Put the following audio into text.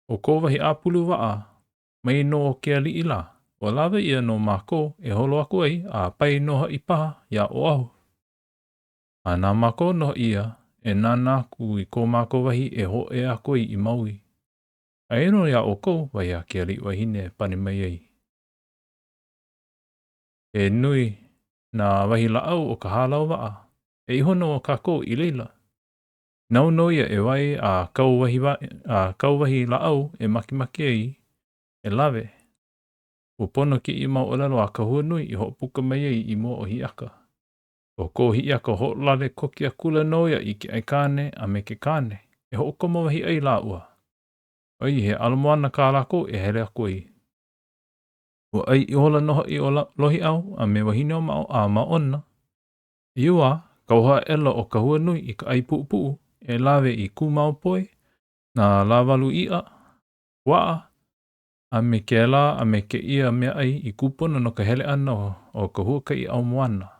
ʻO kō wahi ʻāpulu waʻa mai nō o ke aliʻi lā, ua lawe ʻia no mākou e holo aku ai a pae nō hoʻi paha iā Oʻahu. A na mākou nō hoʻi ia e nānā aku i ko mākou wahi e hōʻea aku ai i Maui. Aia nō iā ʻoukou, wahi a ke aliʻi wahine e pane mai ai. He nui nā wahi lāʻau o ka hālau waʻa, e iho nō kākou i laila. Nāu nō ia e wae a kāu wahi, a kāu wahi lāʻau e makemake ai e lawe. Ua pono kēia mau ʻōlelo a Kahuanui i hoʻopuka mai ai i mua o Hiʻiaka. ʻO ko Hiʻiaka hoʻolale koke akula nō ia i ke aikāne a me ke kāne e hoʻokomo wahi ʻai lāua. ʻOiai he ala moana kā lākou e hele aku ai. Ua ʻai ihola nō hoʻi ʻo Lohiʻau a me Wahineʻōmaʻo a māʻona. I ia wā, kauoha aʻela ʻo Kahuanui i ka ʻai puʻupuʻu e lawe i kūmau poi, nā lāwalu iʻa, puaʻa, a me kēlā a me kēia meaʻai i kūpono no ka hele ʻana o ka huakaʻi ʻau moana.